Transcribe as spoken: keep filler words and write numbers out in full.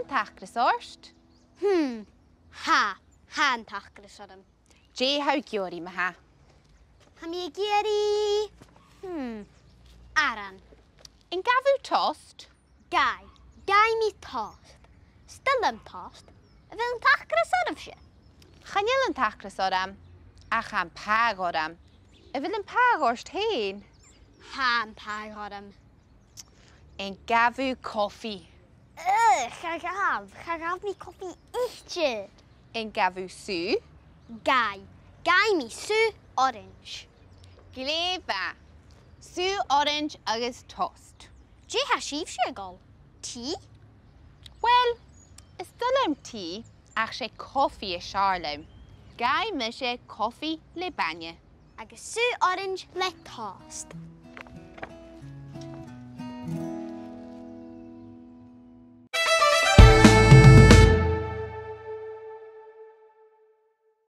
An t-acras ort? Hmm, tha, tha an t-acras orm. Dè tha thu ag iarraidh, ma-thà? Tha mi ag iarraidh, hmm, aran. An gabh thu tost? Gabhaidh, gabhaidh mi tost. 'S toil leam tost. A bheil an t-acras oirbhse? Chan eil an t-acras orm, ach tha am pathadh orm. A bheil am pathadh ort fhèin? Tha am pathadh orm. An gabh thu cofaidh? Ugh, cha ghabh, cha ghabh mi cofaidh idir. An gabh thu sùgh? Gabhaidh, gabhaidh mi sùgh orains. Glè mhath. Sùgh orains agus tost. Dè tha sibhse ag òl? Tì? Uill, is toil leam tì, ach 's e cofaidh as fheàrr leam. Gabhaidh mise cofaidh le bainne. Agus sùgh orains le tost.